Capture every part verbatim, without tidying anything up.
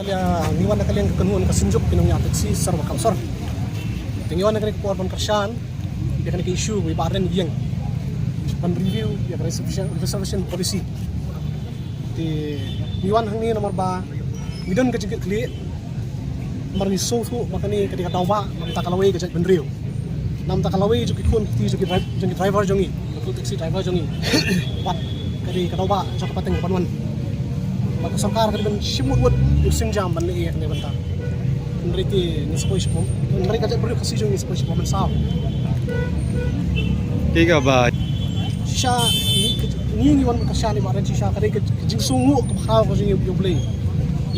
Ïa, ngi wan na ka liang ka kynhun ka synjuk ki nongñiah taxi sor ba kham sor. Te ngi wan na kane ka por ban kyrshan ïa kane ka issue ba i Bah Ardent i ïeng ban review ïa ka reservation, reservation policy. Te ngi wan hangne namar ba ngi don ka jingkitkhlieh, namar ngi sngewthuh ba kane ka dei ka daw ba namar ka lawei ka jaitbynriew. Namar ka lawei jong ki khun ki kti jong ki dri-, jong ki driver jong ngi, jong ki taxi driver jong ngi. Bad ka dei ka daw ba jong ka pateng ka ban wan. Bad ka sorkar ka dei ban shim mut mut ïa u sienjam ban leh ïa kane bynta. Hynrei te ngi sa poi shipor, hynrei ka jaitbynriew Khasi jong ngi sa poi shipor mynsaw. Te kaba shisha ngi, ngi, ngi wan kyrshan ïa i Bah Ardent shisha ka dei ka, ka jingsngewnguh kaba khraw ka jong ngi ïa u Blei.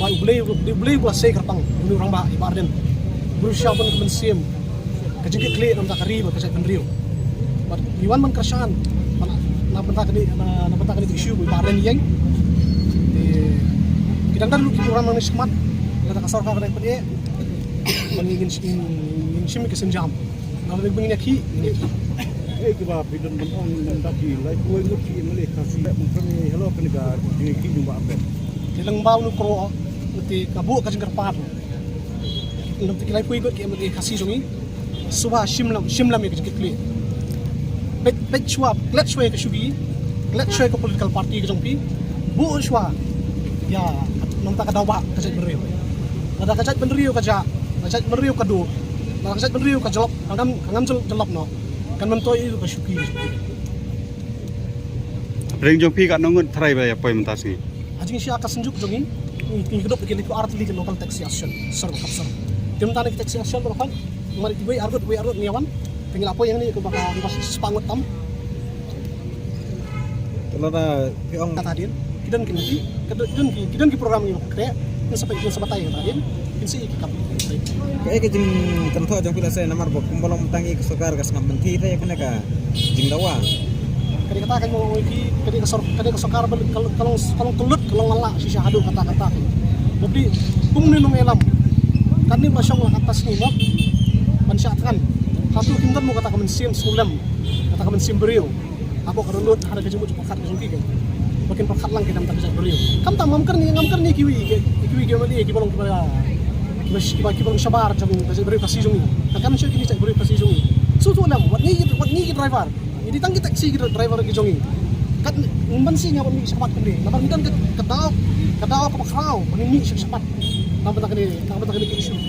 Ba u Blei, u Blei, u Blei ba la sei kyrpang ïa u rangbah i Bah Ardent. Briew shisha ban ka mynsiem ka jingkitkhlieh namar ka ri bad ka jaitbynriew. Bad ngi wan ban kyrshan na, na bynta kane, na, na bynta kane ka issue ba i Bah Ardent i ïeng. Te ki dang don ruh ki program nangne shakhmat, lada ka sorkar ka dang pynïaid, ban ngin, ngin, ngin shim ki sienjam. Lada ngin ïakhih, ngin ïakhih. Ei, kiba phi don ban ong, ban da ki laiphew ngut ki M L A Khasi ban pynïaid halor kane ka jingïakhih jong Bah Ardent. Te lyngba une u kro, te ka buh ka jingkyrpad. Lem te ki laiphew ngut ki M L A Khasi jong ngi. Shuwa shim lem, shim lem ïa ka jingkitkhlieh. Peit, peit shuwa, klet shuwa ïa ka shuki, klet shuwa ïa ka political party ka jong phi. Buh shuwa ïa, namar ka daw ba ka jaitbynriew. Lada ka jaitbynriew ka jah, ka jaitbynriew ka duh, lada ka jaitbynriew ka jlop, ka ngam, ka ngam jlop, jlop noh. Kan myntoi ïa ka shuki. Ring jong phi katno ngut tharai ba ïa poi mynta sngi? Ha jingshisha ka synjuk jong ngi, ngi, ngi kdup ki laiphew ar tylli ki local taxi association sor ba kham sor. Te mynta ne ki taxi association baroh khoit, namar iwei ar ngut, iwei ar ngut ngi ïa wan. Te ngi la poi hangne kaba ka, kaba spah ngut tam. Te lada phi ong kata dien, ki don ki lynti, ki don, ki don ki, ki don ki program ngi ba khreh. Ngin sa peit, ngin sa batai kata dien, ngin sa ïohi ki kam. Kaei ka jingkynthoh jong phi lehse namar ba kumba long mynta ngi ka sorkar ka sngap mynthi te ïa kane ka jingdawa. Ka dei kata ka jingmut ki, ka dei ka sor-, ka dei ka sorkar ba ka, ka long, ka long kyllut, ka long lala shisha haduh katta katta. Ba phi kum une u nongïalam, kane ba shong la katta sngi mo ban shah thngan. Hato kim don mo kata ka mynsiem sngewlem, kata ka mynsiem briew. Hapoh ka dohnud, ha ka jingmut jingpyrkhat ka jong ki, ba kin pyrkhat lang ki namar ka jaitbynriew. Khamtam ngam kyrni, ngam kyrni kiwei, ki, kiwei ki M L A kiba long kiba, kiba, kiba, kiba long shabar jong ka jaitbynriew Khasi jong ngi. Ka kan shu kine jaitbynriew Khasi jong ngi. Sngewthuh lem, wat ngi, wat ngi ki driver. Ngi dei tang ki taxi ki driver ki jong ngi. Kat ngim banse ïa wat ngi shakhmat kane. Namar ngi don ka, ka daw, ka daw kaba khraw, ba ngin mih shakhmat. Namar kane, namar kane ki issue.